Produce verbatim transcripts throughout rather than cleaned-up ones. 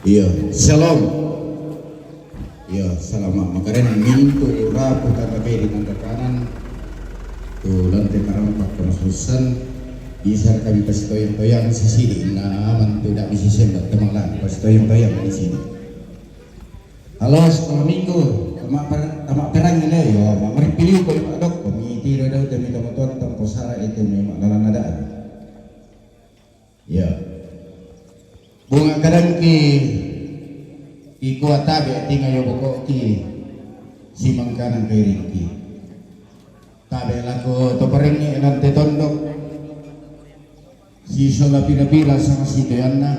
Iya, shalom. Iya, salama' makarenne mintu' rapu tanda kiri tanda kanan. Tu lante tarampak kamasussan. Bisa kami pasitoyang-toyang sisidi na mantu da' misisemba tamang lagi pasitoyang-toyang di sini. Halo, sekolah minggu, tama' per-, tama' perang ini, yo, ma-, maripiliu ko lima dok, ko mitiro dau temi tama tuan tampo sara itu ni ma' lalang adaan. Ya. Bunga kadangki ikua tabe' tingayo boko'ki simangkanan kairingki. Tabe' lako to parengnge' lante tondok. Sisola pira-pira sama sitoyanna.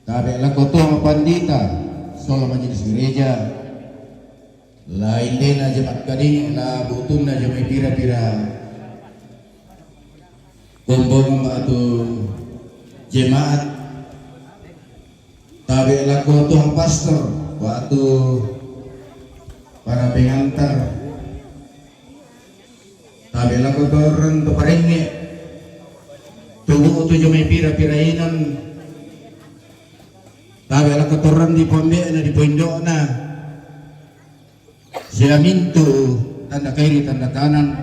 Tabe' lako to pandita, sola majelis gereja. La indena jemaat kadingi, la butunna jemaat pira-pira. Kombong batu jemaat. Tabe' lako tuang pastor, batu para pengantar. Tabe' lako torang tu parengnge'. Tubu tu jomai pira-pira inan. Tabe' lako torang di pambe'na, di poindo'na. Sia mintu' tanda kairi tanda kanan.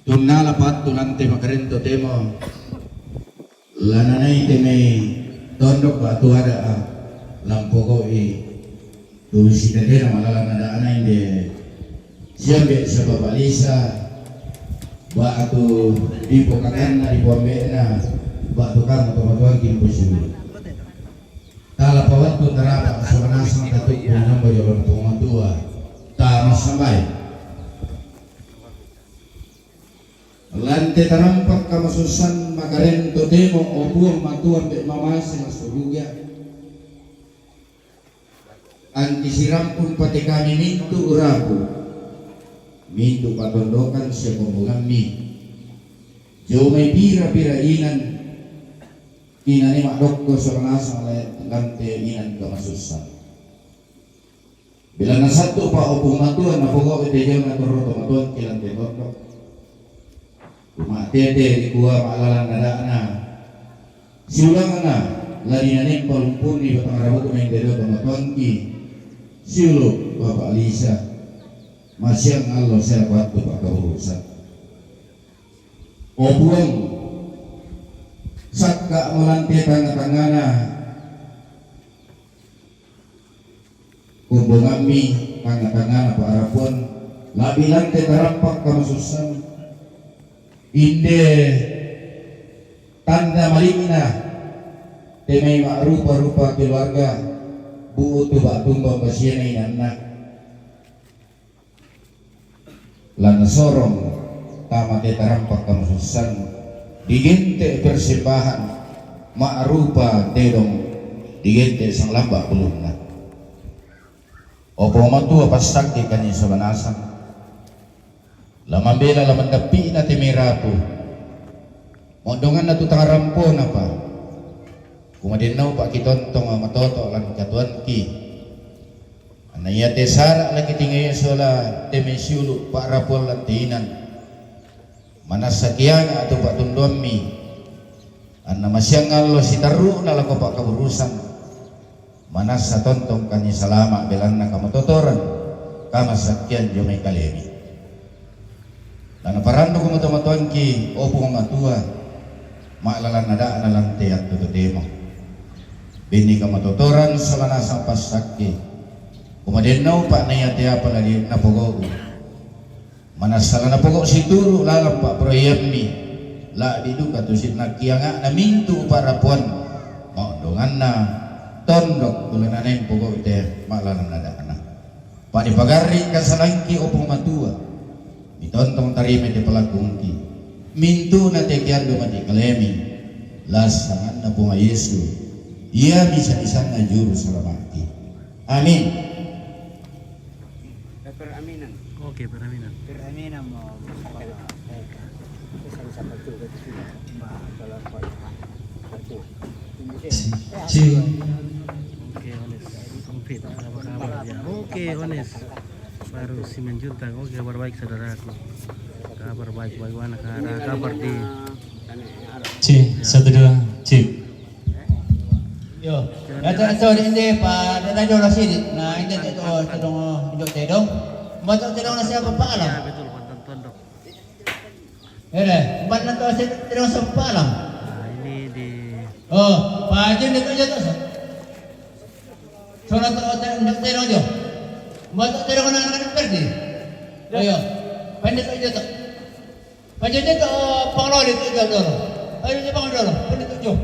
Tunnala pattu lante makarento temo. Lananai temai tondok batu ada a lampoko'i tu sitetena malalan ada ana inde siambe' sia Bapa' Lisa batu dipokakanna dipoambe'na batu kamu tomatuang kimpo siulu. Tala pawattu tarapa sola nasang tatu'ku namba jolo Puang Matua. Tamassambai. Lante tarampak kamasussan makarento temo, o Puang Matua ambe' mamase masuruga. Angki sirampung pate kami mintu' rapu, mintu' patondokan sia kombongammi. Jomai pira-pira inan, inane ma'dokko sola nasang lante inan kamasussan. Belanna sattu pa o Puang Matua napogau' te jama torro tomatuangki lante tondok. Kumatete dikua ma'lalan ada'na. Siulangna la dinanempa lumpunni batang rabukna inde dio tomatuangki. Siulu' Bapa' Lisa. Masiang allo sia kuattu pa'kaburusan. O Puang, sakka'mo lante tangnga-tangngana. Kombongammi tangnga-tangngana pa'rapuan, la'bi lante tarampak kamasussan. Inde tanda mali'na, temai ma'rupa-rupa keluarga, bu'tu ba'tumba basiana inanna. Lanasorong tama te tarampak kamasussan, digente' persembahan ma'rupa tedong, digente' sanglamba' bulunna. O Puang Matua, passakke kani sola nasang. La mambela la mandappi'na te mai rapu. Mondonganna tu tangaramponapa. Kumadennau pa'ki tontong matoto' lan katuanki. Anna iate sara' laki tingayo sola te mai siulu' pa'rapuan lan te inan. Manassa kianga' tu pa'tunduammi. Anna masiang allo sitarru'na lako pa'kaburusan. Manassa tontong kani salama' belanna kamatotoran, kamassakkean jomai kalemi. Lanaparannuko mato-matoangki, o Puang Matua, ma'lalan ada'na lante attu totemo. Benni kamatotoran sola nasang passakke. Kumadennau pa'na iate apa la di napogau'u. Manassa la napogau' situru' lalang pa'poraiammi, la'bi duka tu sinna kianga'na mintu' pa'rapuan, ma'ondonganna tondok tu la nanaeng pogau' te ma'lalan ada'na. Pa'ni pagarri' kasalangki, o Puang Matua, mitontong tarimai te palakungki, mintu'na te kiando mati kalemi, la sanganna Puang Yesu, Iya bisa-bisana juru salamatta. Amin. Peraminan. Oke, peraminan. Peraminan mo. Si. Oke, Ones. Sempit. Apa kabar ya? Oke, Ones. Baru si menjuta. Oke, kabar baik saudaraku. Kabar baik, bagaimana kabar, kabar di. Cek, satu, dua, cek. Yo. Datu, datu, inde pa, datu, datu, sini. Nah, inde tu, tu, tedong, injo tedong. Matu tedong na siapa pa alam? Ya, betul, Pak Tonton. Ere, mana tu si tedong siapa pa alam? Nah, ini di. Oh, pa Jun itu aja tu. Sono tu, tu, injo tedong jo. Matu tedong na, na pergi. Ayo. Pendek aja tu. Panjang-panjang, eh, panglawang itu, jauh dulu. Ayo, jauh dulu. Pendek tujuh.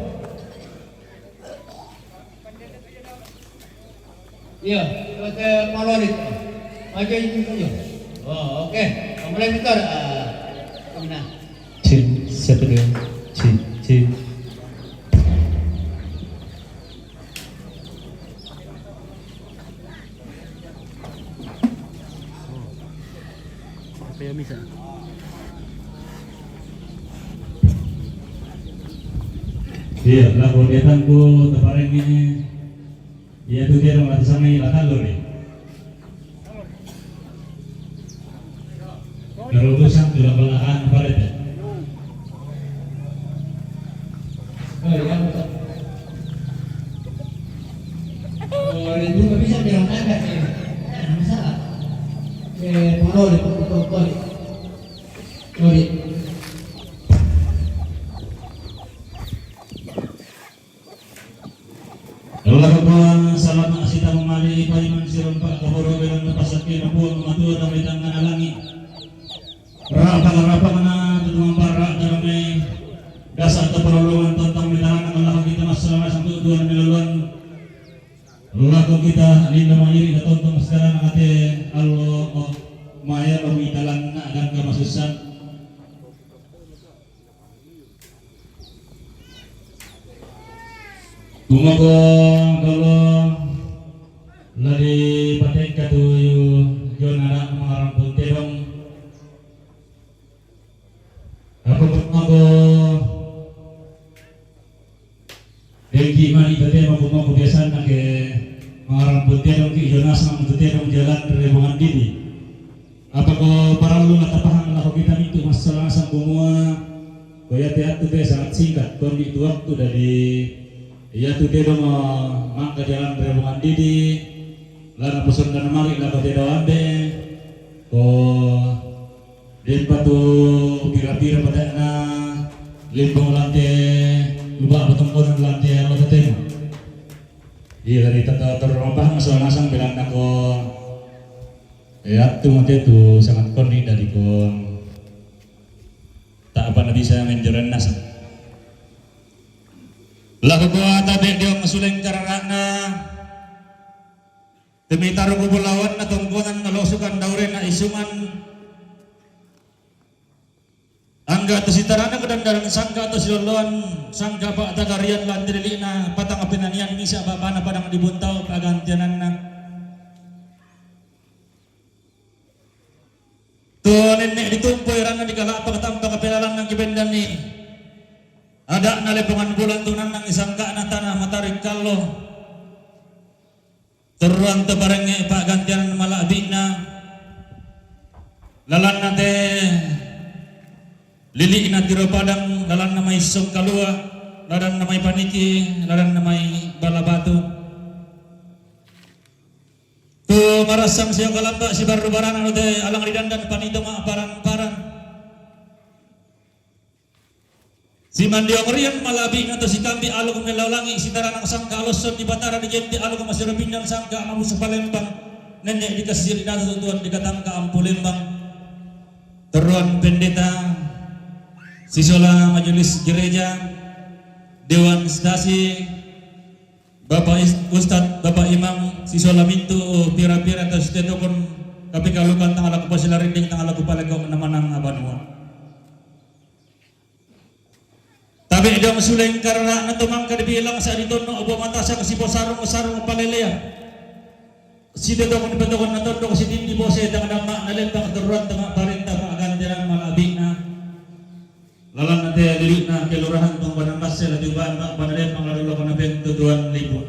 Iya, oke, panglawang itu. Panjang itu tujuh. Oh, oke. Mulai bentar. Ah, mana? Cin, siapa dia? Cin, cin. Apa yang bisa? Iya, laku diatangku taparengi. Iya, tu dia dong, latisangi, lakan lo nih. Narutusan tu lapangan parete. Oh, iya, betul. Oh, itu nggak bisa bilang kagak sih. Nah, masalah. Eh, mau di foto koi. Koi. Allahu Akbar, salama sita mumali, paiman sirumpa kaboro belang napasakke na Puang Matua na ri tangngana langi. Rapa-rapana tutuang para darame, dasa taparolongan tontang mitarana, Allahu kita massalamasang tutuan miloloan. Allahu kita ninna mangiri na tontong sekarang ate allo, oh, maya lo mitalanna dan kamasussan. Kumoko dolo la dipatekka tu jona da mangarampung tedong. Apa kumoko dengki mani tu tedong, kumoko biasanna ke mangarampung tedong ki jona sama tu tedong jalan rebongan didi. Apako parallu natapahang lako kita mintu massalamasang kumua, ko iatu-atu te sangat singkat, kondi tu waktu, dadi iatu tedong mangka jalan rebongan didi, lana posonda namari lako tedong ambe, ko dempa tu pira-pira pate'na limbong lante, luba batongkonan lante anu tatema. Iya, dari tata terrompah massalamasang bilang nako. Eh, attu mate tu sangat konni dari kong. Tak apa na bisa menjoran nasang. Laku kua tabe dia masuleng kararana. Temi taruku bulawan na tongkonan na losukan daure na isuman. Angga tu sitarana kedandaran sangka tu siloloan sangka pa tagarian lante lili'na patang pinanian misa babana padang dibuntau pagantiananna. Tu nenne' ditumpoi ranna dikala'paka tampa kapelalanna kibendanni. Ada'na lepongan bulan tu nannang isangka'na tana matari kallo. Torroang taparengnge pa'gantiang mala'bi'na lalanna te lili'na tiro padang, lalanna mai Songkalua, lalanna mai Paniki, lalanna mai Bala Batu. Tu marassang siong kalamba sibarru barana te alang ri dandan panito ma'parang-parang. Simandiong riang mala'bi'na to sikambi aluk mellau langi' sitaranang sangka' alossong di Batara dijenti aluk masero pindang sangka' mamusu palembang nenne' dikasiri datu tutuan dikatangka ampu lembang. Torroan pendeta, sisola majelis gereja, dewan stasi, Bapak Is-, Ustad, Bapak Imang, sisola mintu pira-pira tau sitetokon kapikalukang tangalaku pasilarinding tangalaku palekko namanang abanua. Tabe Idang suleng karara'na to mangkad bilang sa' ditonno' bo matasang siposarung-sarung paleleya. Sidodong dipatokonna tondok sidindi bose tang damma' nalembang torroan tama' parenta pa'gantinan mala'bi'na. Lalanna te lili'na kelurahan tong Padang Basse la tiuba'an ma' panalembang la dolok na pentutuan libu.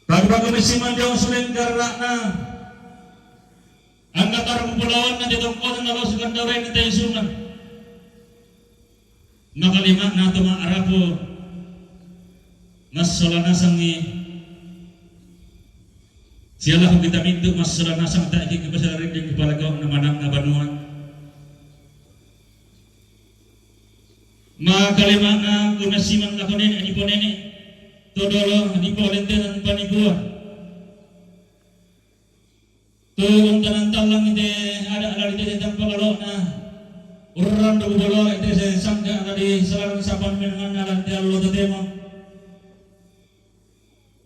Pagpagamissiman diyong suleng karara'na. Angga karung pulawanna te tongkonan na losukan daurena te isungan. Makalima'na to ma'arapu, massola nasangngi. Siya laku kita mintu' massola nasang ta'iki' kibasa rinding kipalagau' na manang na banua. Makalima'na kumassiman laku nene' diponene', todolo dipolentenan panigua. Tu untanan tallang ite ada' lari te tang pagalo'na. Urran du bubolo ite se sangga lari salarang sapan menangan nalan te allo totemo.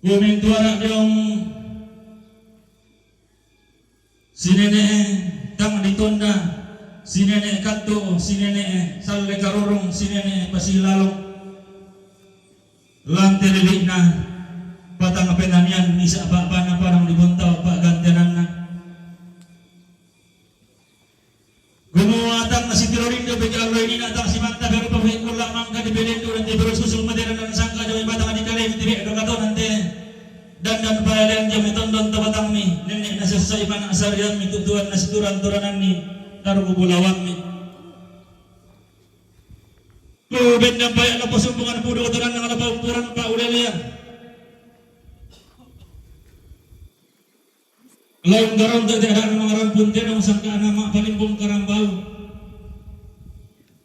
Kumintuara diyong sinene' tang ditonda, sinene' kattu, sinene' salle karurung, sinene' pasilalong. Lan te lili'na patang penanian misa' ba'bana padang dibontao pa'gantenanna. Kumua tang sitiro rindu bege allo inina tang simanta beru pabrik kulla' mangka dibelendu dan tibiru susu maderan dan sangka jami batang di kale tibe' do katonan te. Dan dan palelean jami tondon to batangmi, nenne' na sessai mana' sarianmi tutuan na situran-turananni tarugu bulawammi. Ku benda baya' la pasumbungan pudu katonan na la paumpuran pa'ulelean. Laung garong te ada' na mangarampun te dong sangka na ma' palimbung karambau.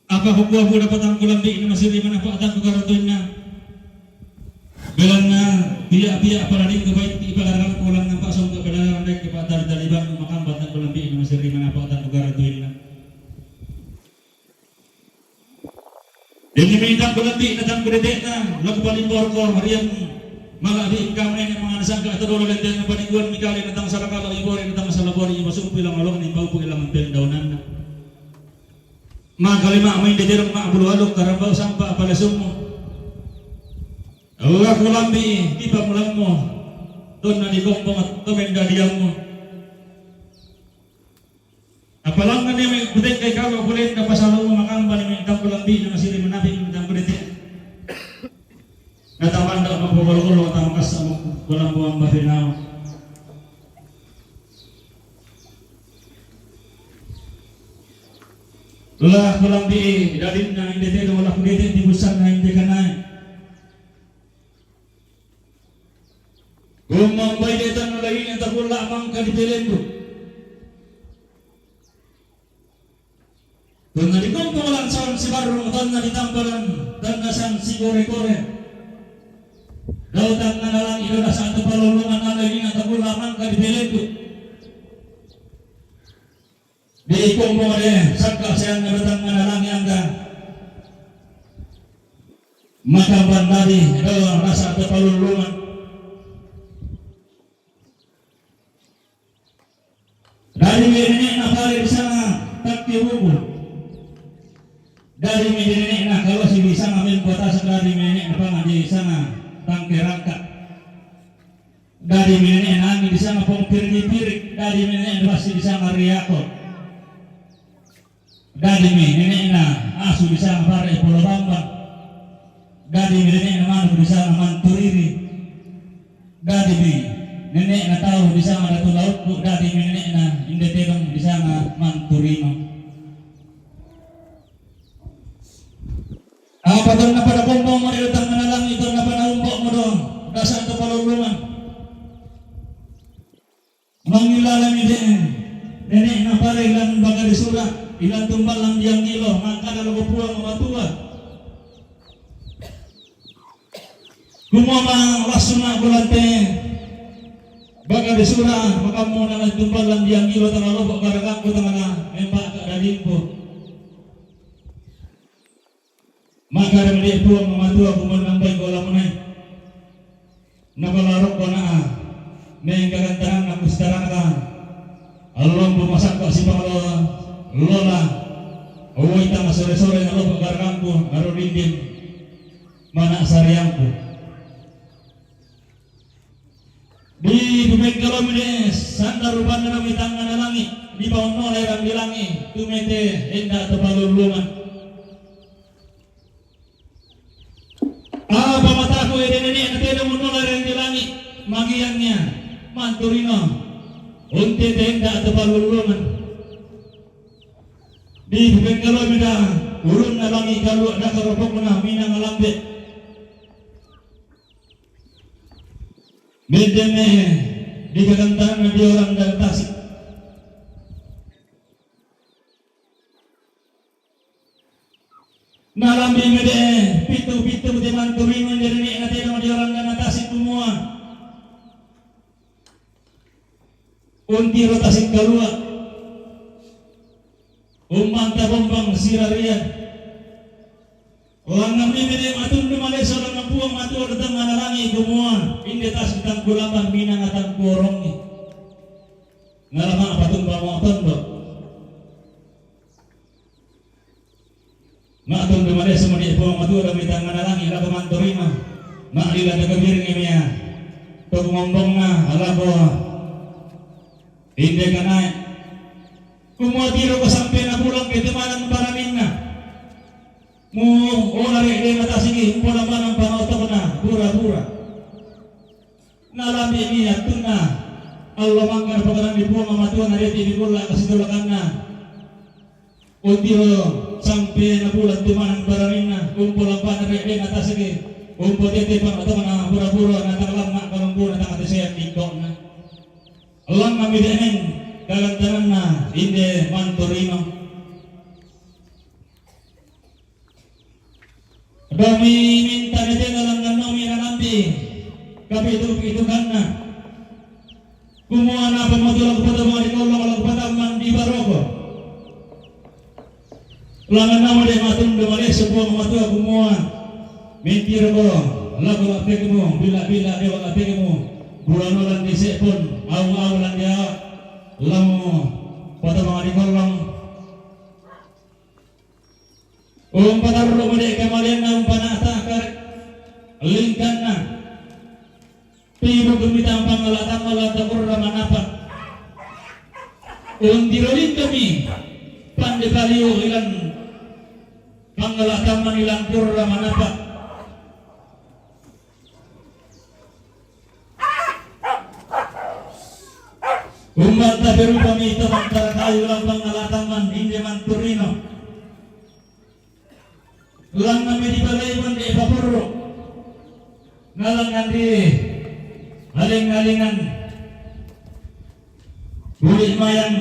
Apa kukua muda patang kulambi' na masiri manapa'tan ku garatuinna. Belanna biya'-biya' palading ku baiti' pagarakan kulang nampa' songka' pagarakan dai' kipatari-tari bang makambat tang kulambi' na masiri manapa'tan ku garatuinna. Dini mitang kulambi' na tang kudete'na laku palimbor ko riang mala'bi' kamu nene' mangan sangka' todolo lenteng na paniguan mikale na tang salakala ibore na tang salabore imasumpi lang olok ni baupu ilang pendaunanna. Makalima' main dejerong ma' bulu aluk karambau sampa' palasummu. Allah kulambi' di pamulammu. Tonna di kompong tomenda diammu. Apalangan ne me' kutengkai kalo' kulen na pasalu makamba ne me' tangkulambi' na masiri manabi me' tangkulete. Na tamanda' mapogolo-golo tamakassa' kulambu amba finawa. La kulambi' dadinna inde tedong la kudete' di busanna inde kanae. Kumambai de tannu laine takulla' mangka dipelendu. Tonna dikompo langsawan sibarrung, tonna ditambalan, tonna sang sikore-kore. Dau tangngana langi' dau dasa' tapalolongan, laine takulla' mangka dipelendu. Di kompo de sakka' seanna datang ngana langi' angga. Maka bandari dalam rasa kepalulungan. Dari nenek na pare di sana tak kebubu. Dari nenek na kalau si di sana membuat asa dari nenek na pangan di sana tangke rangka. Dadi mi nene'na angi' disanga pong pirgi-pirik, dadi mi nene'na basi' disanga riako'. Dadi mi nene'na asu disanga pare' polo bambang. Dadi mi nene'na manuk disanga manturiri. Dadi mi nene'na tau disanga datu laukku, dadi mi nene'na inde tedong disanga manturino. Apa tonna pada kombong mo ri tangngana langi', tonna pada umbo' mo do dasa' to palolongan. Mangilalami de nene'na pare ilan baga di sura', ilan tumballang dianggilo, mangkada loko Puang Matua. Kumua ma' lassuna' bulante baga di sura', makammo na tumballang dianggilo tana lobo' garagangku tangana membaka' dadingku. Maka ri mede' Puang Matua kumennang bai' kolamunai. Nakola rokko na'a mengkagantanganna kustaranaka. Allombu masakka sipangalo lola. Uwi tama sore-sore na lobo garangku, aro dindin mana sariangku. Di pupengkalomi de sanda rupanna ro mi tangngana langi, di paunnola erang di langi, tumete enda to palullungan. Apa mataku ede nene na tedong unnola erang di langi, magiangngia, manturino, untete enda to palullungan. Di pupengkalomi da ulunna langi kalua daka ropokna minanga lambe. Mendeme di kagantanna di orang dan tasik. Nalambi mede pitu-pitu de manturino de nene na tedong di orang dan tasik kumua. Untiro tasik kalua. Ummanta bombang sirarian. Langngan mimene matundu maleso langngan Puang Matua datang manalangi kumua, inde tasik tangkulamban minanga tangkuorongi. Ngalama patumba mo tondo. Matundu maleso mani Puang Matua dami tangngana langi lako manturima. Ma'lila dakabiring mia. Tok ngombongna lako inde kanae. Kumua tiro ko sampe na pulang ke temanan baraninna. Mu ola re de na tasigi umpola manang panotokna pura-pura. Nalambi mi attunna allo mangga napakadanni Puang Matua na de ti dikulla kasitulakanna. Untiro sampe na pulang temanan baraninna umpola panare de na tasigi umpo tete panotokna pura-pura na takalamma kalombo na takatesean dikokna. Langngan mi deneng kagantananna inde mantorino. Dami minta netena langngan nomi nanambi kapitu-pitukanna. Kumua napa matu laku patamang di kolong laku patamang di baroko. Langngan nama de matundu maleso Puang Matua kumua. Mentiroko laku lapekmu, bila-bila dewa lapekmu. Bulano landi sepon, au-au landi awa. Lamu patamang di kolong. Umpatarru mode kamalenna umpanata kare lingkanna. Tibu gumita pangala tangala takurra manapa. Untiro lintumi pande paliu ilan pangala taman ilan kurra manapa. Ummanta berupami to mantara kayu lambang nalataman inde manturino. Langngan mi dipalai mande paporro. Nalangngan di aling-alingan. Buli mayang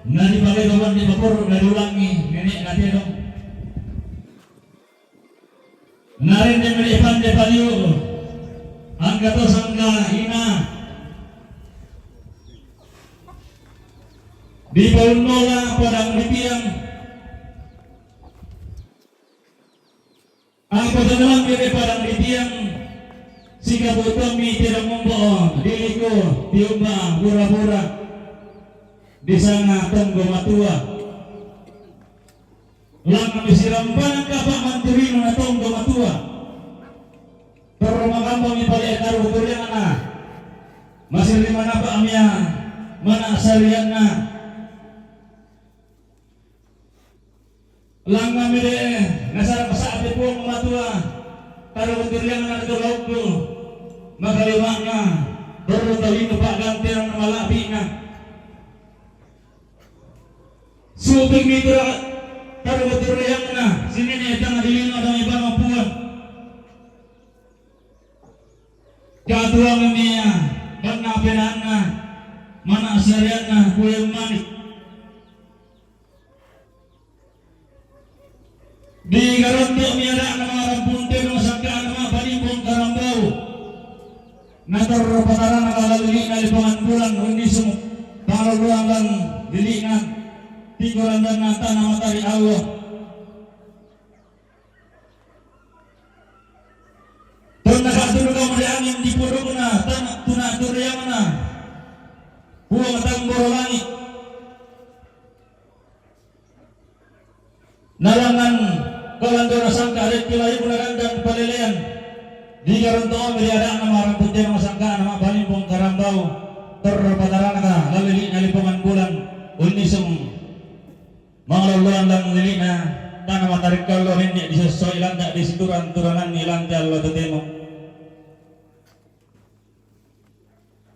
na dipalai mande paporro dari ulangi nenek na tedong. Narende mele pande paliu, angka to sangga ina. Dipaunnola padang di tiang. Angka to dalam mele padang di tiang. Sika butuh mi tidak ngombo, diliku, tiumba, pura-pura. Di sana tonggo matua. Langngan mi sirampanan kapa manturino na tonggo matua. Torro magamba mi pale taru turianna. Masiri manapa amia mana sarianna. Langngan mi de nasara pasa'te Puang Matua. Taru turianna to laukku. Makalimana. Torro tawino pa'gantian mala'bina. Suping mitra taru turianna sinini tang dilino dami pamapuan. Katuang mia banna penanna mana sarianna kue manik. Di garonto mia da'na marampun teno sangka'na ma'panimbong karambau. Natorro patarana kalalili'na lipangan bulan unnisung paralluangan lili'na tikorandanna tana matari Allah. Tonna ka'tunu kamu di angin di pudukna tana tuna turiangna Puang Tamboro Langit. Nalangan kalandona sangka' ri' kilayuna dandan palelean. Digaronto' omi ri ada'na ma'rampu tedong sangka'na ma'palimbung karambau. Torro pataranaka lalili'na lipongan bulan. Unnisung mangalolloan lan lili'na tana matarikkallo nenne' disossoi landa' disituran-turananni lante allo totemo.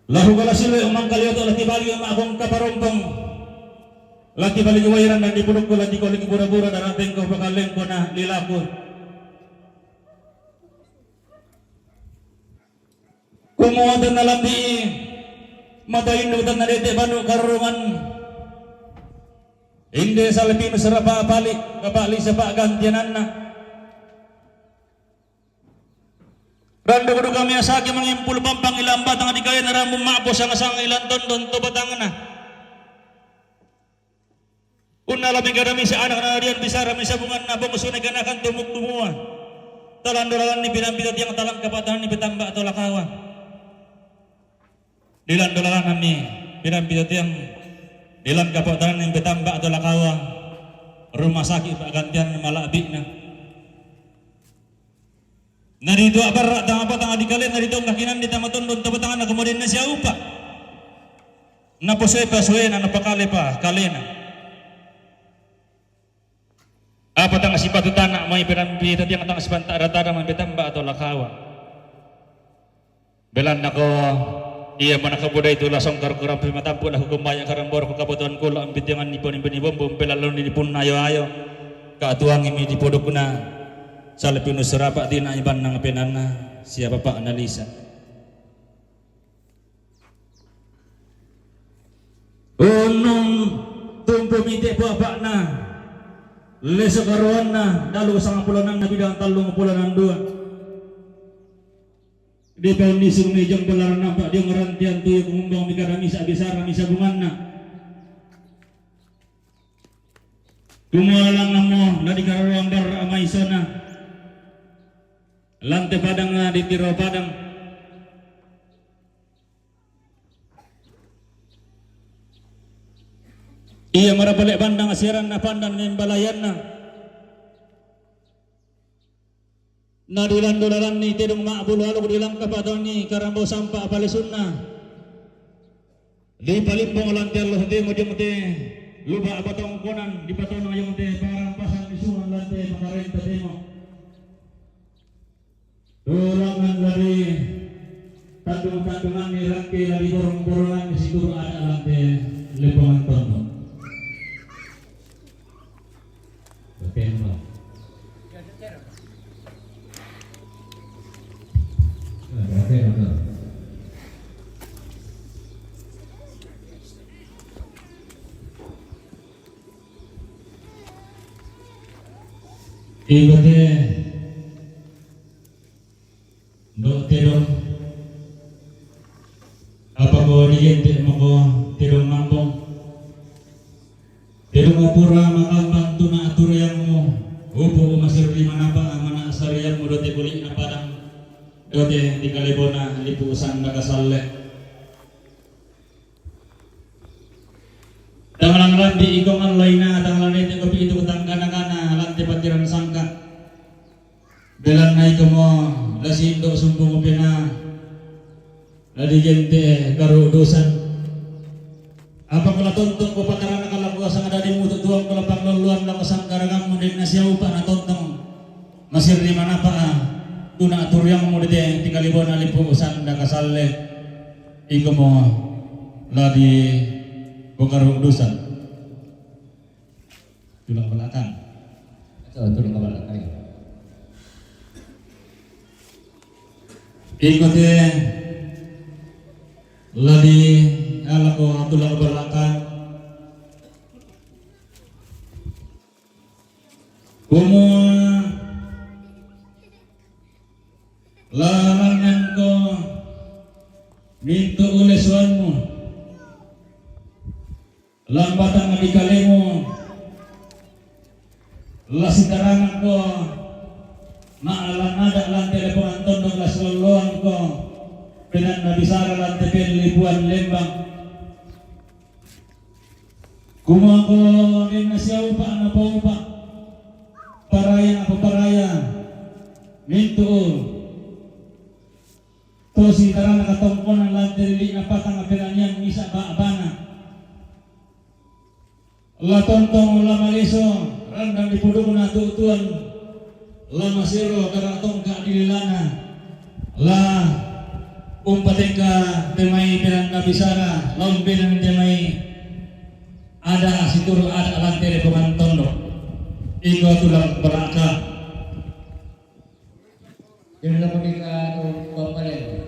Lahu kala sule' umangkali oto' lati bali ma'kong kaparompong. Lati bali wairan dan dipudukku lati koli kubura-bura dan atengko pakalengko na lilaku. Kumuatan na lambi mata indu tan na dete banu karurungan. Inde salepinu serapa pali, kapali sepa gantiananna. Randuk duka miasaki mangimpul pampang ilan batang di kayan rambu ma'po sanga-sanga ilan tondon to batangna. Unna la mingkada misa anak na dian bisara misa bungan na bong sune ganakan tumuk tumua. Talan dolalan ni pinampi tatiang talan kapatanan ni petamba to lakawa. Dilan dolalan ni pinampi tatiang dilan kapatanan ni petamba to lakawa. Rumah sakit pagantian mala'bi'na. Na ditua' barra' tama batanga di kalena, na ditua' kakinan di tama tondon tama tangana, kemudian na siaupa. Na posoepa soena, na pakalepa kalena. Apa tanga sipatu tana mai penampi tatiang tanga sipanta rata mai petamba atau lakawa. Belanna ko ia mana kabudai tu lasong karu-karu matampu lahu kumbaya karambor ko kabutuhan kula ambitingan ni poni-poni bombo pelalon ni punna ayo-ayo. Katuangi mi di podokna. Salepinu serapa tina ibannang penanna siapa pa analisa. Unnung tumpu mite bapa'na leso karoanna dalu sangpulo nanna bidang tallung pulo nandua. Dipaunnisung mi jong bolaran nampa diong rantian tuyu kumumbang mikada misa bisara misa bunganna. Kumualangammo na dikararoang barra' maisona. Lante padang na ditiro padang. Ia marapale' bandang siaranna pandan membalayanna. Na dilando lalanni tedong ma'bulu aluk dilangkapa taunni karambau sampa palesunna. Dipalimbong lante allo temo jong te luba' batongkonan dipatonang jong te parampasan lisuan lante makarenta temo. Tulangan lari tandung-tandungan ni rangke lari borong-borongan ni situr ada lante lepongan tondo. Oke, Mbak. Oke, Mbak. Ikote do tedong. Apako digente' mako tedong mambong? Tedong pura makambang tuna aturiangmu, upu masirri manapa mana sariangmu dote kuli'na padang, dote di kalebona lipu sanda kasalle. Tangalang lambi iko ngalloina, tangalang lete kopi itu kutangkana-kana lante patiran sangka. Belanna ikomo la sindo sumbu mupena la digente karu dusan. Apako la tontong ko patarana kala kuasa ngadadi mutu tuang kala panglolloan la kasangkarangammu denna siaupa na tontong masirri manapa tuna aturiangmu dete tikalibona lipu sanda kasalle. Ikomo la di pokaru dusan. Tulang belakang. Betul, tulang belakang. Ikote lali alako tulang belakang. Kumua lalanganko mintu ulesuanmu. Lambatang di kalemu la sitaranakko ma'lanada lante lepongan tondok la silolloangko penanna bisara lante pelli puan lembang. Kumako denna siaupa napaupa. paraya apa paraya mintu' tosi tarana katongkonan lante lili'na patang pelanian misa' ba'bana. La tontong la maleso, randang dipudukna tu'tuan, la masero kara tongka' dililana, la umpatengka te mai penan nabisara, la umbenan te mai ada' situru' ada' lante de pongan tondok. Iko tulang baraka. Jalla mudika tu pampalel.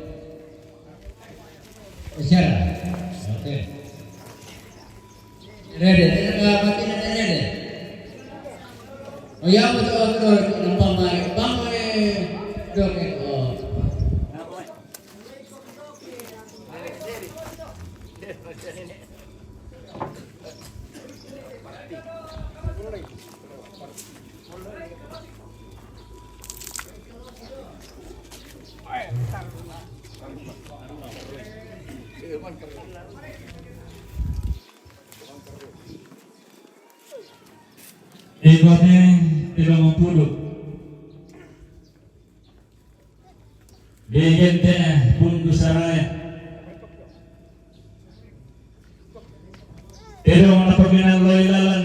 Siara. Oke. Rede, tena ka mati na rede. Oh ya, betul, betul. Nampak mai, bang mai. Dok, oh. Ikote tiga puluh. Degen te pundu saraya. Tedong na pagminalloy lalan.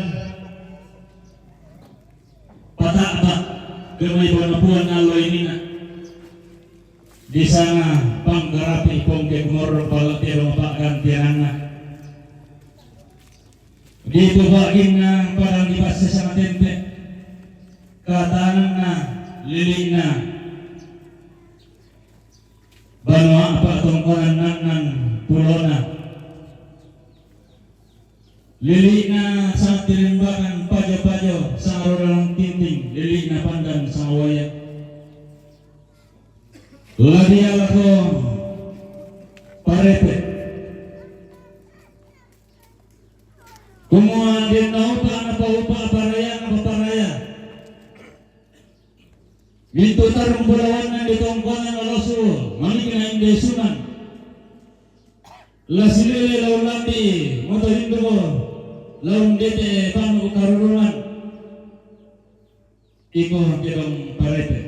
Pata'ba, kemai panapuan alloy nina. Di sana panggarapi pongke kumorro pala tedong pa'gantiananna. Di puba'ginna padang di passe sama tempe. Katananna lili'na. Banua apa tongkonan nannan pulona. Lili'na sangtirimbakan pajo-pajo sangarodalang tinting, lili'na pandan sangawaya. Ladia lako parepe. Kumua den naupa napaupa paraya napaparaya. Mintu' tarung bulawanna di tongkonan olosu, mamikina inde sunan. La silele laun lambi motorinduko, laun dete panu karurungan. Iko kedong parete.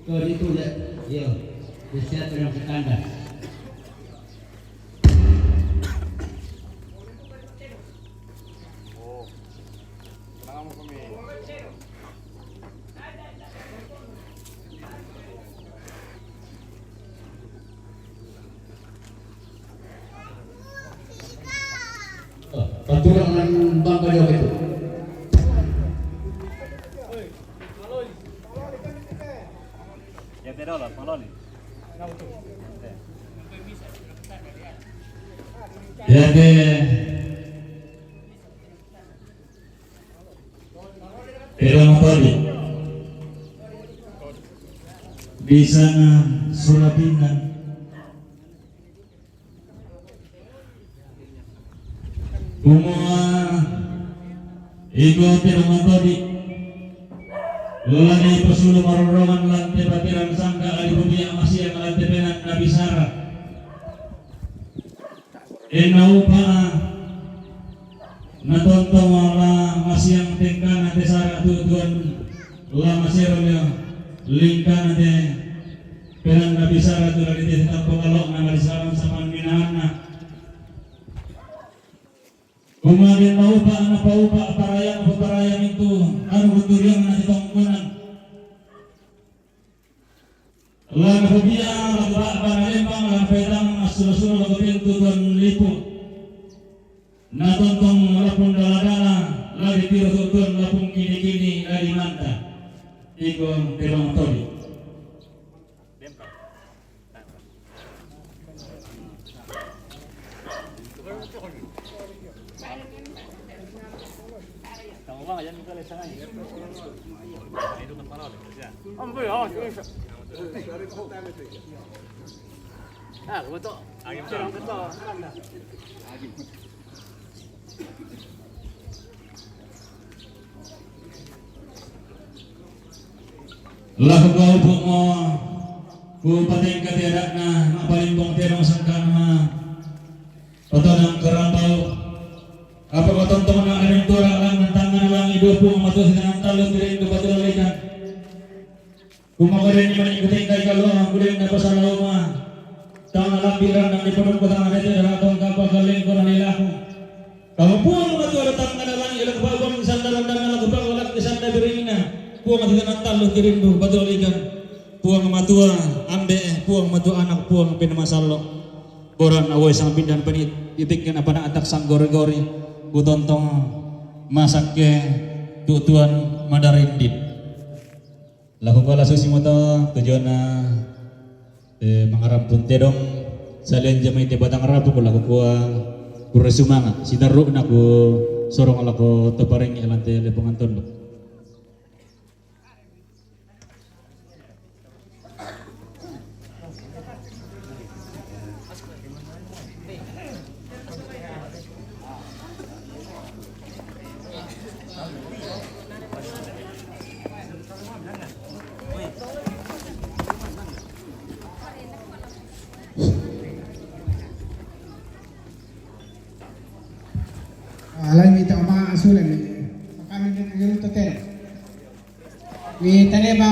Kau ditulis, iya. Disiap dengan sekanda. Oh, patulang nang bangka jawab itu. Jadi, Pero matodi. Di sana Surabinan. Kumua iko te matodi. Lolani pasulu marorroman lante patiran sangka ali bubia masiang lante penan nabisara. Enna upa natontong la masiang tengkana tesara tutuan la masero lingkana te penan nabisara tu la ditesi tampo kalo'na malisaran sapan minaanna. Kumua den naupa napaupa parayang paparayang itu anu kuturiang na titongkonan. La napobia la ba'bana lembang la napaetang assulu-sulu la kupentu tuan lipu. Natontong lapung dala-dala la ditiro tuan lapung kini-kini la dimanta. Iko tebang todi. Lah kau pun mau ku patengka tiada na mapalimbong tiada sangka nama. Patodang karambau Apa ko tontong na aning tora lang nang tangana lang i dua pung matua sitanan tallu tirindu patulalikan. Kumakadani mani kuting kai kalo ang kuling na pasalauma. Tangana lambi randang di padung kutang adete daratong kapa kalingko na nilaku. Kamu puang matua datang na lang ila kapabang sanda randang na kapabang lak sanda biringna. Puang sitanan tallu tirindu patulalikan. Puang matua ambe, puang matua anak, puang pinamasallo. Boran awai sang bindan panit, itik kena pada atak sang gori-gori, kutontong masak ke tutuan madarindit. Laku kala susi moto tujuanna, eh, mangarampun tedong, salian jamai te batang rapu ku laku kua, kura sumanga, sidaruk naku sorong laku toparing elante lepongan tondok. Alai mita ma asulan ni. Makanan din ang ito tera. Ni tane ba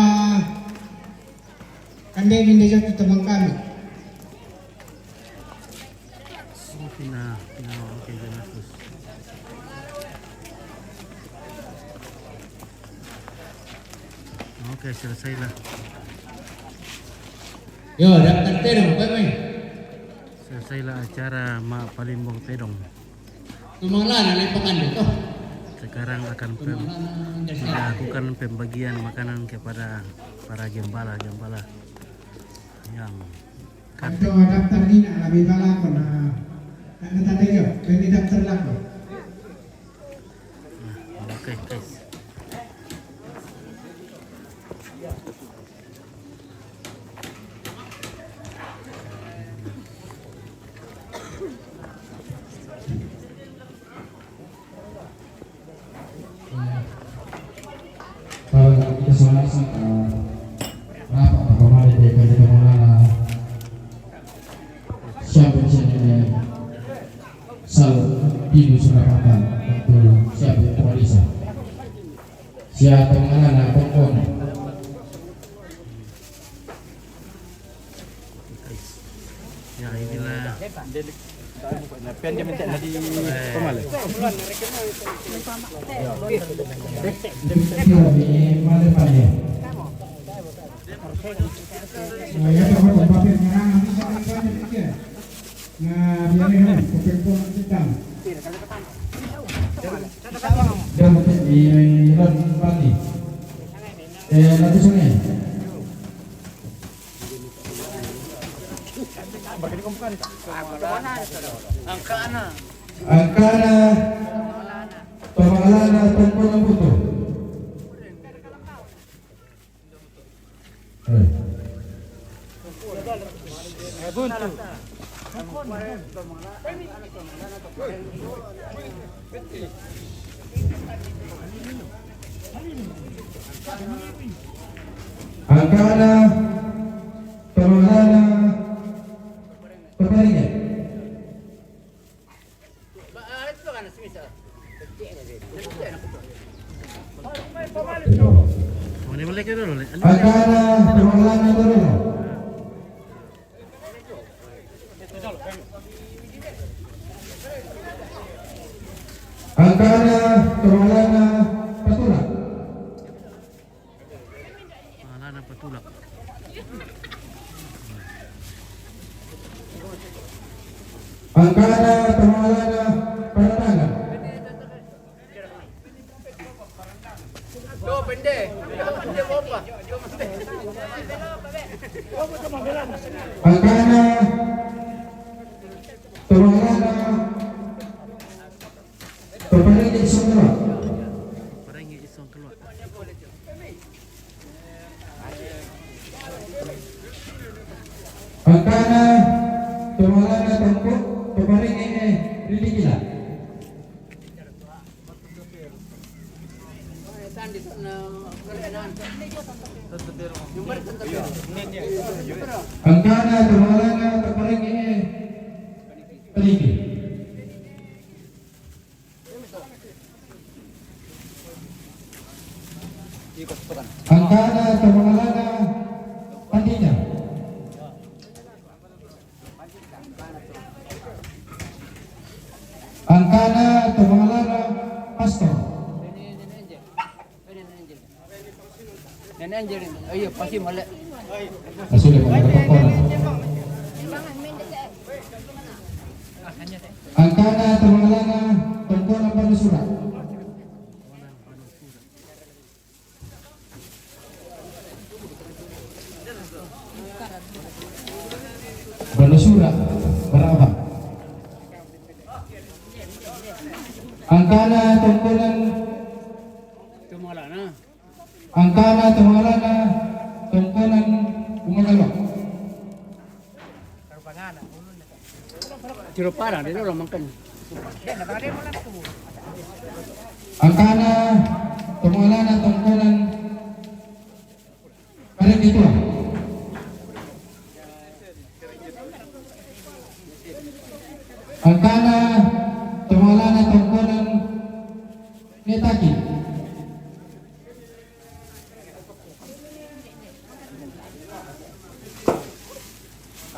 kande min de jot teman kami. Pina, pina, oke, gracias. Oke, selesailah. Yo, daftar tedong, apa mai? Selesailah acara ma palimbong tedong. Tumang lana lepakan deh toh. Sekarang akan pem-, dilakukan pembagian makanan kepada para gembala-gembala yang kan. Itu daftar ni nak lebih bala ko na. Nak minta tega, bagi daftar lah ko. Nah, oke, guys. Kalau kita salah sangka, kenapa apa kemarin dia kerja kemana? Siapa di sini? Sal, Dinu Surapatan, betul. Siapa yang kepala desa? Siapa mengalana kompon? Ya, inilah. Pian dia minta tadi pemala. Ini mana pandai? Nah, ya, kalau papir merah, nanti saya akan tunjuk dia. Nah, biar ini, papir pun kita. Dan di Ron Pati. Eh, nanti sini. Angkana. Angkana. Pamalana, Tongkona Buto. Eh. Angkana, Pamalana, Paparinga. Angkana, Pamalana, Pamalana. Angkana, Pamalana, Patulak. Pamalana, Patulak. Angkana, Pamalana, Paratangan. Angkana, Pamalana, Paparinga Isong Keluak. Paparinga Isong Keluak. Angkana, Pamalana Tongkok, Paparinga, eh, Ridikila. Angkana, Pamalana, Paparinga, eh, Peliki. Angkana to mangalana Pandita. Angkana to mangalana Pastor. Nene Angel, ayo, pasi male. Asli, Pak, ada Pak, Pak. Angkana to mangalana Tongkonan Banusura. Banusura, berapa? Angkana Tongkonan. Angkana to mangalana Tongkonan Umagaluak. Tiro parang, di lo mangkan. Angkana to mangalana Tongkonan Karinggitua. Angkana to mangalana Tongkonan Netaki.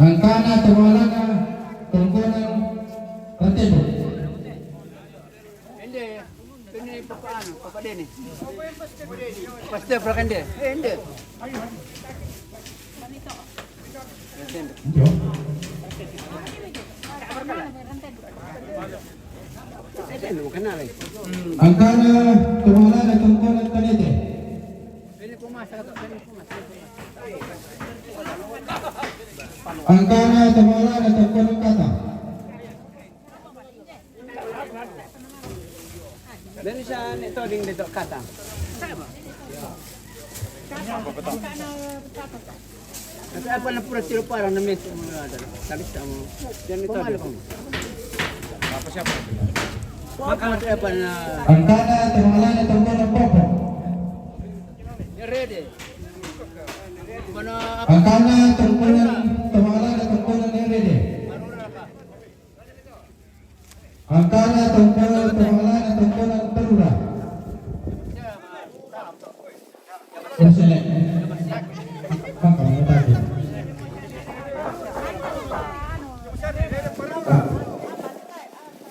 Angkana to mangalana Tongkonan Rantedo. Ende, ende papa anu, papa Deni. Pasti pernah ende. Eh, ende. Yo. Angkana to mangalana Tongkonan Tanete. Angkana to mangalana Tongkonan Kata. Dari sa ni to ding dito Kata. Kasi apa na pura tiro parang na mes mo na dala. Sabi sa mo. Yan ito. Pumalo ko. Tapos siya pa. Maka mo tayo pa na. Angkana to mangalana Tongkonan Popo. Ready. Angkana Tongkonan to mangalana Tongkonan Ready. Angkana Tongkonan to mangalana Tongkonan Perura. Masih lek. Apa mau tadi?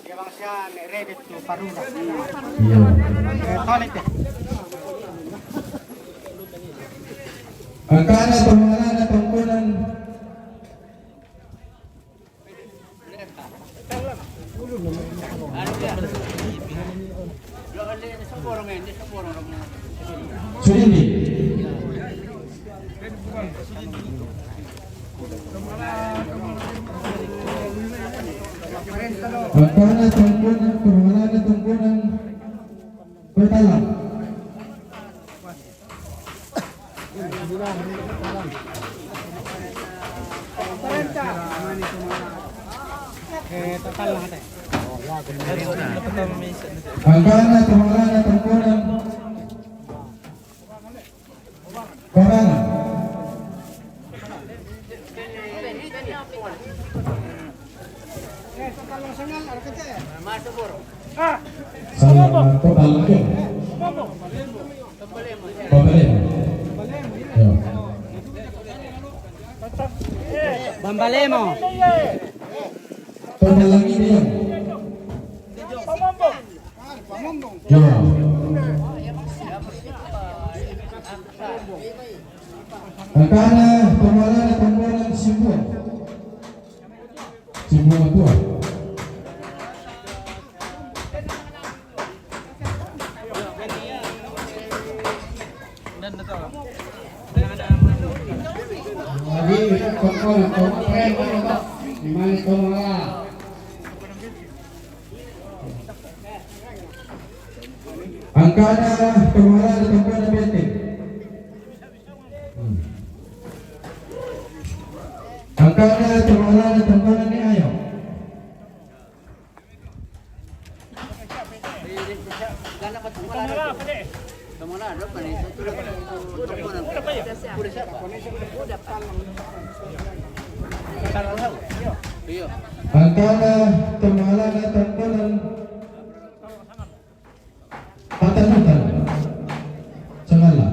Dia bang siya ni Reddit to Parura. Iya. Eh, toilet ya. Angkana to mangalana Tongkonan. Sudindi. Angkana Tongkonan, Tongkonan, Tongkonan. Bertalang. Angkana to mangalana Tongkonan Barana. Salah total lagi. Pambalemo. Ya. Pambalemo. Total lagi dia. Ya. Angkana to mangalana Tongkonan Simbua. Simbua tua. Jadi, Tongkonan, Tongkonan, Tongkonan. Di mana Tongkonan? Angkana to mangalana Tongkonan Benteng. Hmm. Angkana to mangalana Tongkonan Ni Ayo. Angkana to mangalana Tongkonan Talutan. Sangala.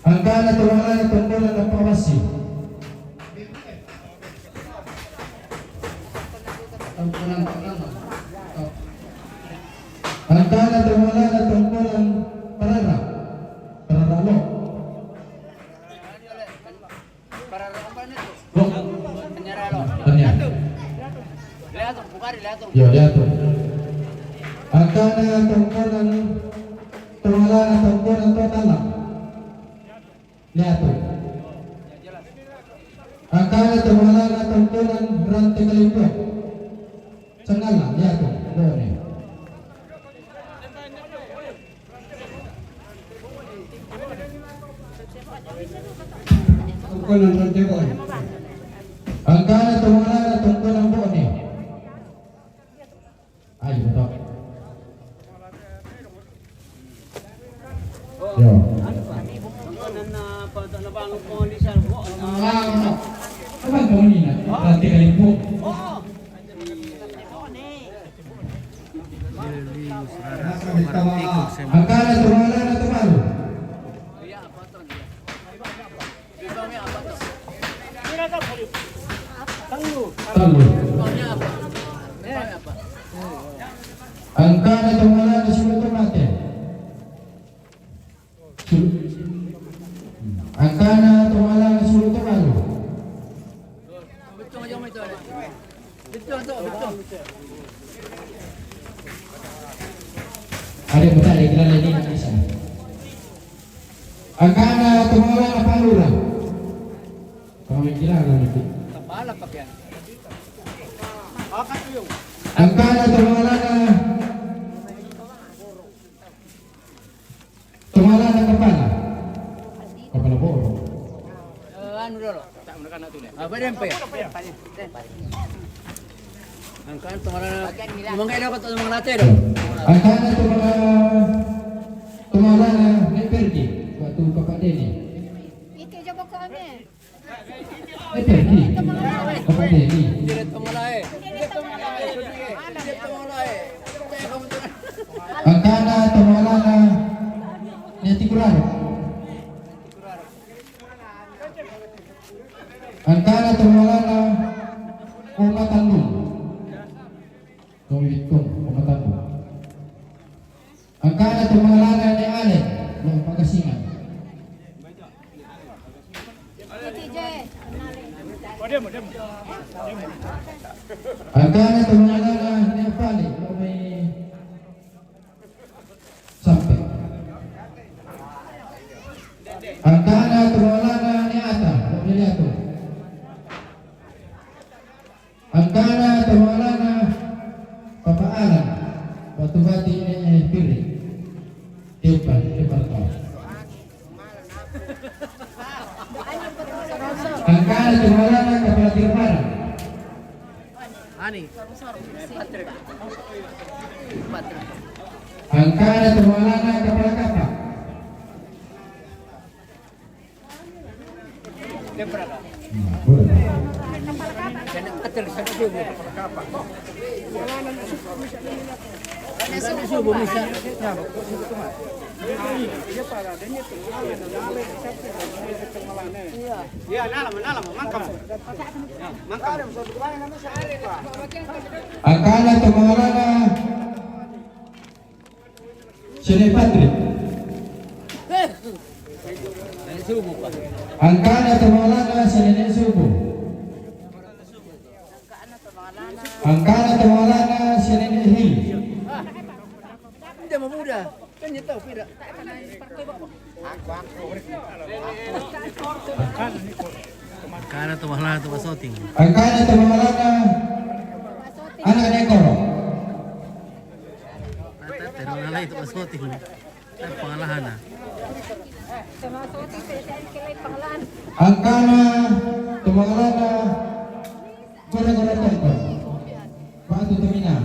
Angkana to mangalana tongkonan Ampawasi. Angkana to mangalana tongkonan Parara. Parara lo. Lo. Tanya. Yo, lihat tu. Angkana tongkonan, to mangalana tongkonan Tuatala. Lihat tu. Angkana to mangalana tongkonan Rante Kalimpo. Sangala, lihat tu. Bone. Tongkonan Rante Bone. Angkana to mangalana tongkonan Bone. Ayo, betul. Yo. Tongkonan na pa, na bangun po di sa buo. Ano? Ano ba ito kanina? Rante Kalimpo. Oo. Angkana to mangalana Tumalu. Talu. Angkana to mangalana Sulu Tomate. Angkana to mangalana Sulu Tomalu. Ada yang bertanya, kita lagi nak kisah. Angkana to mangalana Palura. Kami kira ada nanti. Kepala pakai. Angkana to mangalana To mangalana Kapala. Kapala Boro. Eh, anu dulu. Ah, badan apa ya? Angkana to mangalana. Mangga dapat to mangalana tu. Angkana to mangalana, to mangalana Nek Pergi. Waktu Bapak Deni. Ike coba kau ambil. Eh, Pergi. Bapak Deni. Dia to mangalana. Angkana to mangalana Neti Kuraro. Angkana to mangalana Oma Tandung. Kau itu Oma Tandung. Angkana to mangalana Nek Ale, lo Pangasinan. Angkana to mangalana Nek Pale, lo mai Sampe. Angkana to mangalana Nek Ata, lo mai Liato. Angkana to mangalana Papa Alan, Batu Bati Nek Piri. Depan, depan kau. Angkana to mangalana Kapala Tirpara. Ani. Angkana to mangalana Kapala Kapa. Angkana to mangalana Sene Patrick. Angkana to mangalana Sene Subu. Angkana to mangalana Sene Hil. Dia mau muda. Kan dia tahu tidak. Angkana to mangalana to Pasoting. Angkana to mangalana Anak Nekoro. Ata, to mangalana to Pasoting. Pangalahana. Angkana to mangalana Gora-gora tempo. Batu terminal.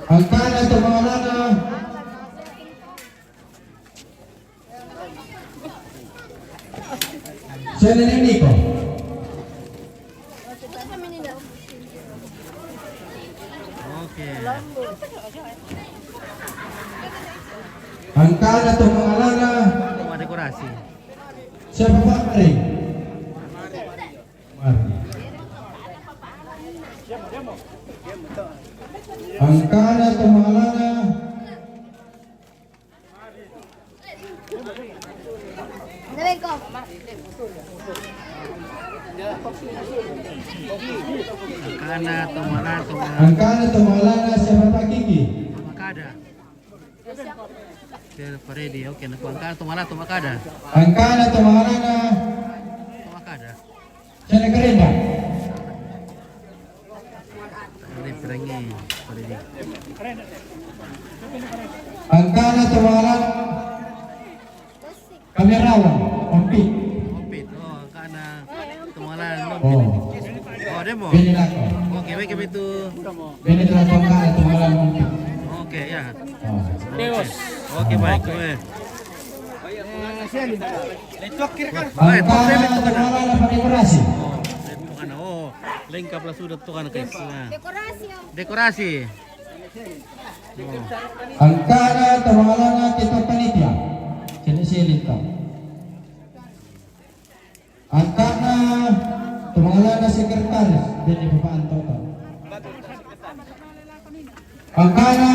Angkana to mangalana Siapa ni, Niko? Oke. Angkana to mangalana. Rumah dekorasi. Siapa, Pak? Mari. Mari. Angkana to mangalana. Angkana to mangalana, to mangalana. Angkana to mangalana, siapa, Pak? Kiki. Makada. Oke, Pak Redi, oke, nah, angkana to mangalana, to Makada. Angkana to mangalana. To Makada. Sana kerenda. Ini perangi, Pak Redi. Angkana to mangalana. Kamerawan, Ompit. Ompit, oh, angkana to mangalana. Oh. Oh, demo. Bene lako. Oke, baik, kami tu. Bene tu lako, angkana to mangalana, Ompit. Oke, ya. Oh. Oke, baik. Oke. Angkana to mangalana, Pak, dekorasi. Oh, lengkap lah sudah tu kan, guys. Nah. Dekorasi, Om. Dekorasi. Angkana to mangalana ketua panitia. Sini, sini, Kak. Angkana to mangalana sekretaris, bene Bapak Antoto. Angkana.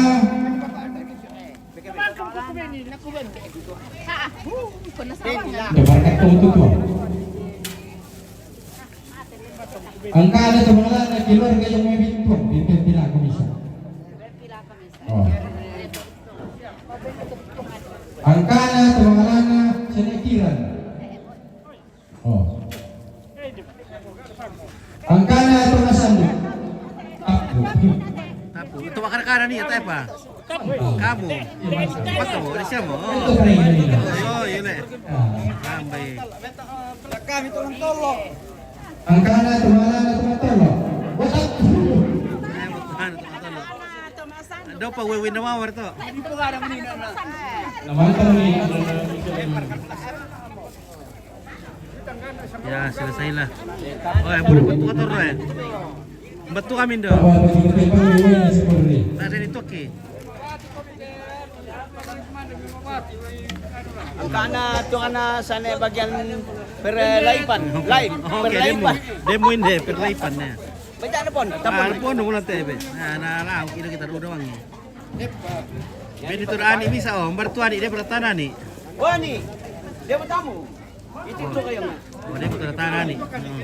Depan ketua tu. Angkana to mangalana keluarga yang memimpin, pimpin pila komisa. Oh. Angkana to mangalana senekiran. Oh. Angkana to masandu. Tapu. Tapu. Itu makan kanan ni, atau apa? Kamu. Apa kamu? Ada siapa? Oh. Itu pernah ini. Oh, iya, iya, Nek. Ah. Rambai. Kami tolong-tolong. Angkana to mangalana to matolo. Botak. Dopa wewe na mawar to. Namanta ni. Ya, selesailah. Oh, ya, boleh bantu kantor lo ya. Bantu kami ndo. Tadi itu oke. Angkana to mangalana sane bagian perlaipan, laip, oke, demo. Perlaipan. Demo ini perlaipan ya. Baca ada pon, ah, tapon. Ada pon, demo nanti, be. Nah, nah, lah, kita, kita udah wangi. Bene to ani bisa, oh, bertuani dia bertanah ni. Wah, ni. Dia bertamu. Itu tu kayak mana? Oh, dia bertanah ni. Hmm.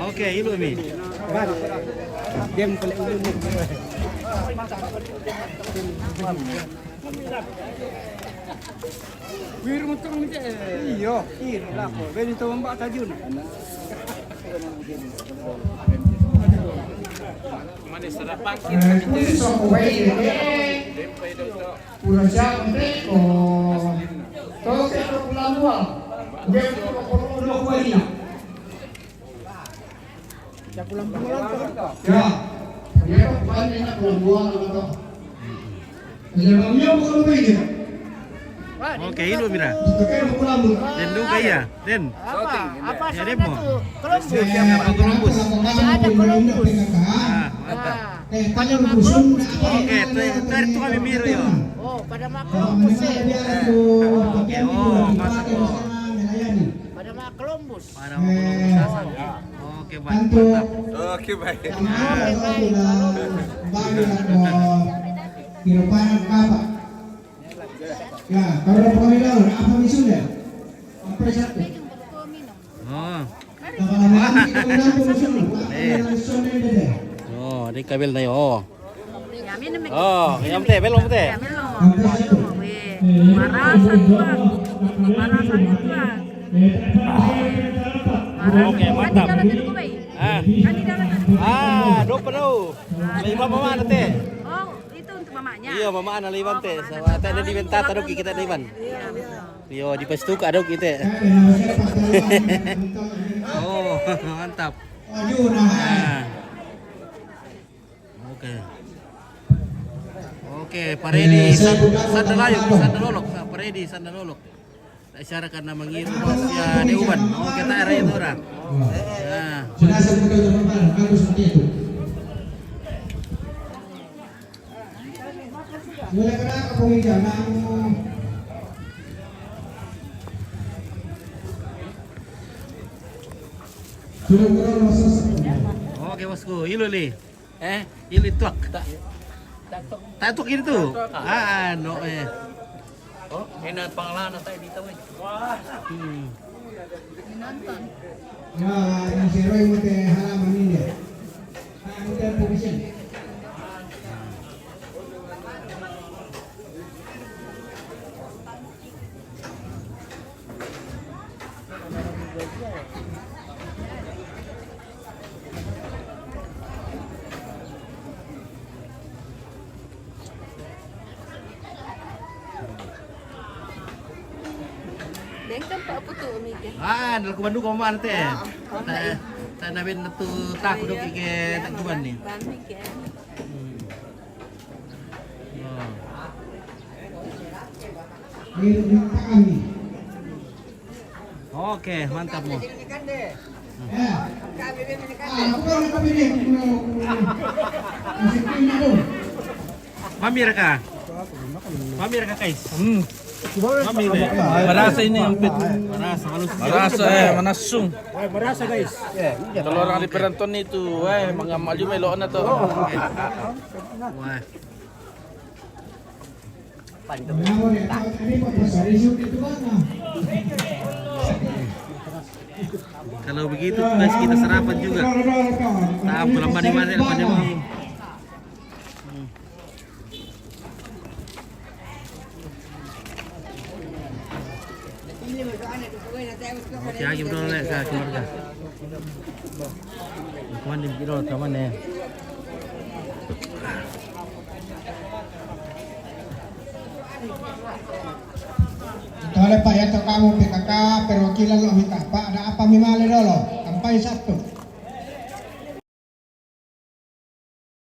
Oke, ilu mi. Wiru mutung ni, eh. Iyo, kiri lah ko. Bene to Mbak Tajun. Eh, kuli soko wai de. Pura siapa mereka? Toke to pulang dua. Dia pura-pura dua kualinya. Ya, dia kan bukan enak kalau dua atau. Jadi, Bang, dia bukan begini. Oke, ilu mira. Itu kan pulang dua. Den duka iya, Den. Apa? Apa ya, sana demo. Tuh? Columbus. Ya, apa Columbus? Ada Columbus. Ah, mantap. Ah. Eh, pada Columbus. Oke, itu, itu hari itu kami miru ya. Oh, pada mak Columbus ya. Oke, oh, mantap. Oh. Pada mak Columbus. Pada mak Columbus. Oke, baik. Mantap. Oke, baik. Oke, baik. Baru yang mau dilepas apa? Ya, kalau mau bilang apa misalnya? Apa satu? Oh. Lama-lama nanti kami nampung misalnya. Eh. Apa misalnya dia? Oh, di kabel na yo. Oh, ya, mete, belum, mete. Ya, belum. Ayo, weh. Marasa, Tuan. Marasa, Tuan. Oke, mantap. Ah. Ah, dopa do. Lima mama na te. Oh, itu untuk mamanya. Iya, mama na lima te. Oh, mama na. Sama te ada di bentata do kita lima. Iya, betul. Yo, di pastuka do kita. Oh, mantap. Ah. Oke, Paredi San-, Sandalolok, Paredi Sandalolok. Tak isyaratkan nama ngiru Mas ya Deuban. Oke, tak ada itu orang. Nah. Jenazah betul teman-teman, bagus seperti itu. Mula kena apa pun jangan. Sudah kurang masuk. Oke, bosku. Ilu li. Eh, ilu tuak. Tak. Tak tuak itu. Ah, no, eh. Oh, enak panglahan tak ditahu. Hmm. Ya, yang seru yang mesti halaman ini. Ah, ini kan provision. Dengkan Pak Putu, Mika. Ah, dalam kubandu koman teh. Ah, tak, tak naben tu tak duduk ke tak kuban ni. Bami ke. Hmm. Oh. Oke, mantap mo. Mami raka. Mami raka, guys. Hmm. Mami, eh. Marasa ini, ampit. Marasa, malu. Marasa, eh, manasung. Marasa, guys. Kalau orang di Peranton itu, eh, mengamal juga elok na to. Wah. Kalau begitu, guys, kita sarapan juga. Tahu lambat di mana, lambat di mana. Hmm. Oke, lagi berdoa, Lek, ke keluarga. Kawan di biro, kawan ya. Tole Pak, ya, to kamu P K K, perwakilan lo minta Pak, ada apa mi male dolo? Kampai Sabtu.